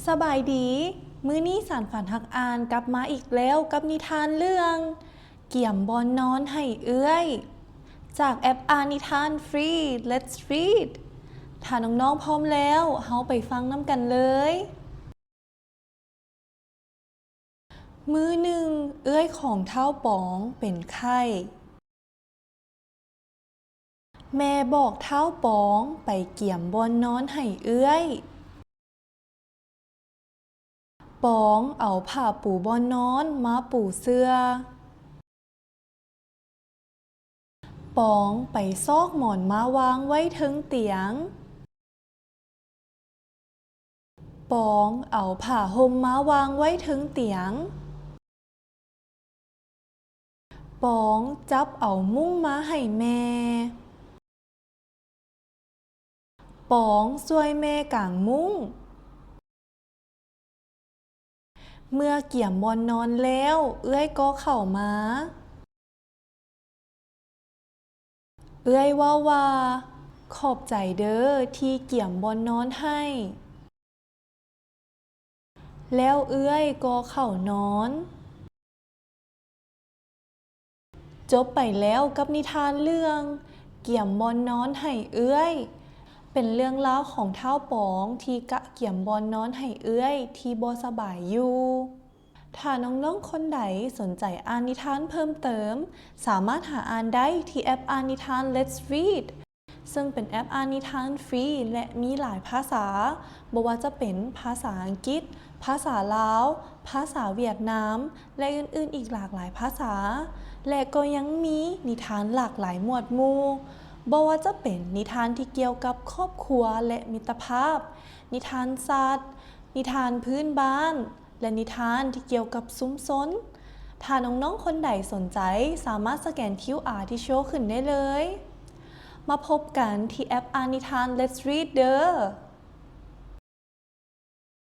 ສະບາຍດີ, ມື້ນີ້ສານຝັນຮັກອ່ານກັບມາອີກແລ້ວກັບນິທານເລື່ອງ ກຽມບ່ອນນອນໃຫ້ເອື້ອຍ ຈາກແອັບອ່ານນິທານຟຣີ Let's Read. ຖ້ານ້ອງໆພ້ອມແລ້ວ, ເຮົາໄປຟັງນຳກັນເລີຍ. ມື້ໜຶ່ງ, ເອື້ອຍຂອງທ້າວປອງເປັນໄຂ້. ແມ່ບອກທ້າວປອງໄປກຽມບ່ອນນອນໃຫ້ເອື້ອຍ. ປອງເອົາຜ້າປູບ່ອນນອນມາປູເສື່ອ. ປອງໄປຊອກໝອນມາວາງໄວ້ເທິງຕຽງ. ປອງເອົາຜ້າຫົ່ມມາວາງໄວ້ເທິງຕຽງ. ປອງຈັບເອົາມຸ້ງມາໃຫ້ແມ່. ປອງຊ່ວຍແມ່ກາງມຸ້ງ. ເມື່ອກຽມບ່ອນນອນແລ້ວ, ເອື້ອຍກໍເຂົ້າມາ. ເອື້ອຍເວົ້າວ່າ, ຂອບໃຈເດີທີ່ກຽມບ່ອນນອນໃຫ້. ແລ້ວເອື້ອຍກໍເຂົ້ານອນ. ຈົບໄປແລ້ວກັບນິທານເລື່ອງ ກຽມບ່ອນນອນໃຫ້ເອື້ອຍ. ເປັນເລື່ອງລາວຂອງທ້າວປອງທີ່ກະກຽມບ່ອນນອນໃຫ້ເອື້ອຍທີ່ບໍ່ສະບາຍຢູ່. ຖ້ານ້ອງໆຄົນໃດສົນໃຈອ່ານນິທານເພີ່ມເຕີມ, ສາມາດຫາອ່ານໄດ້ທີ່ແອັບອ່ານນິທານ Let's Read. ເຊິ່ງເປັນແອັບອ່ານນິທານຟຣີ ແລະ ມີຫຼາຍພາສາ, ບໍ່ວ່າຈະເປັນພາສາອັງກິດ, ພາສາລາວ, ພາສາຫວຽດນາມ ແລະ ອື່ນໆອີກຫຼາກຫຼາຍພາສາ, ແລະ ກໍຍັງມີນິທານຫຼາກຫຼາຍໝວດໝູ່, ບໍ່ວ່າຈະເປັນນິທານທີ່ກ່ຽວກັບຄອບຄົວ ແລະ ມິດຕະພາບ, ນິທານສັດ, ນິທານພື້ນບ້ານ ແລະ ນິທານທີ່ກ່ຽວກັບຊຸມຊົນ. ຖ້ານ້ອງໆຄົນໃດສົນໃຈ, ສາມາດສະແກນຄິວອາທີ່ໂຊຂຶ້ນໄດ້ເລີຍ. ມາພົບກັນທີ່ແອັບອ່ານນິທານ Let's Read ເດີ.